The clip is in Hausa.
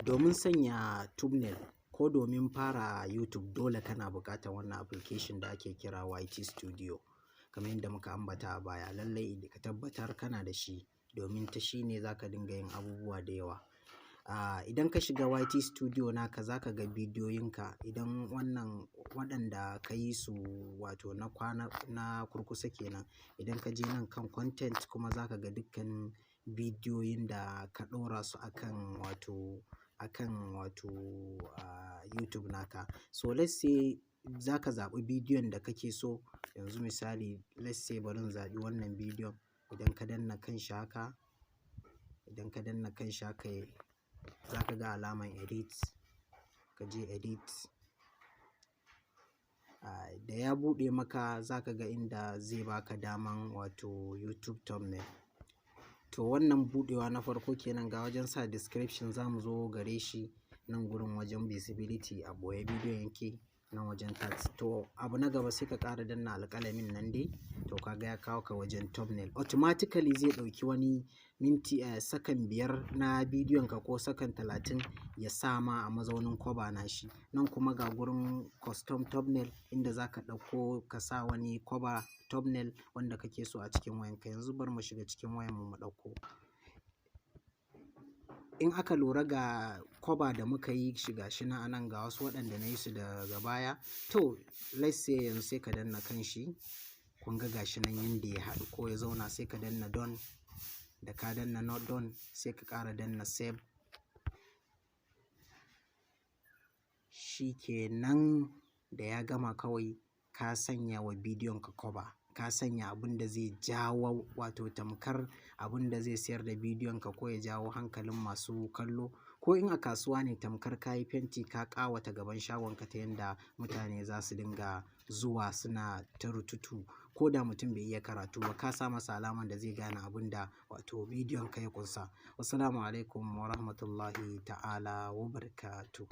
Domin sanya thumbnail ko domin fara YouTube, dole kana buƙatar wannan application da ake kira YT Studio. Kamar yadda muka ambata a baya, lallai ka tabbatar kana da shi, domin ta shi ne za ka dinga yin abubuwa da yawa. Idan ka shiga YT Studio naka, za ka ga bidiyoyinka, idan wannan waɗanda ka yi su, wato na kwana na kurkusa kenan. Idan ka je nan kan content kuma, za ka ga dukkan bidiyoyin da ka ɗora su akan wato YouTube naka. So let's say za ka zaɓi bidiyon da kake so. Yanzu misali, let's say bari in zaɓi wannan bidiyon. Idan ka danna kan shi haka, idan ka danna kan shi haka, za ka ga alamar edit. Ka je edit. Da ya buɗe maka, za ka ga inda zai baka daman wato YouTube thumbnail. To, wannan buɗewa na farko kenan. Ga wajen sa description, za mu zo gare shi. Nan gurin wajen visibility, a ɓoye bidiyon yake, nan wajen tags. To, abu na gaba, sai ka ƙara danna alƙalamin nan dai. To, ka ga ya kawo ka wajen thumbnail. Automatically zai ɗauki wani minti, sakan 5 na bidiyon ka ko sakan 30, ya sa ma a mazaunin cover nashi. Nan kuma ga gurin custom thumbnail, inda za ka ɗauko ka sa wani cover thumbnail wanda kake so a cikin wayanka. Yanzu bari mu shiga cikin wayanmu mu ɗauko. In aka lura, ga cover da muka yi shi, ga shi nan a nan, ga wasu waɗanda na yi su daga baya. To, let's say yanzu sai ka danna kan shi. Kun ga gashi nan yanda ya haɗu ko ya zauna. Sai ka danna done. Da ka danna not done, sai ka ƙara danna save. Shi kenan, da ya gama kawai ka sanya wa bidiyon ka cover. Ka sanya abun da zai jawo, wato tamkar abun da zai sayar da bidiyon ka ko ya jawo hankalin masu kallo. Ko in a kasuwa ne, tamkar ka yi fenti, ka ƙawata gaban shagonka ta yanda mutane za su dinga zuwa suna ta rututu. Ko da mutum bai iya karatu ba, ka sa masa alamar da zai gane abun da wato bidiyon ka ya ƙunsa. Wassalamu alaikum wa rahmatullahi ta'ala wa barakatuh.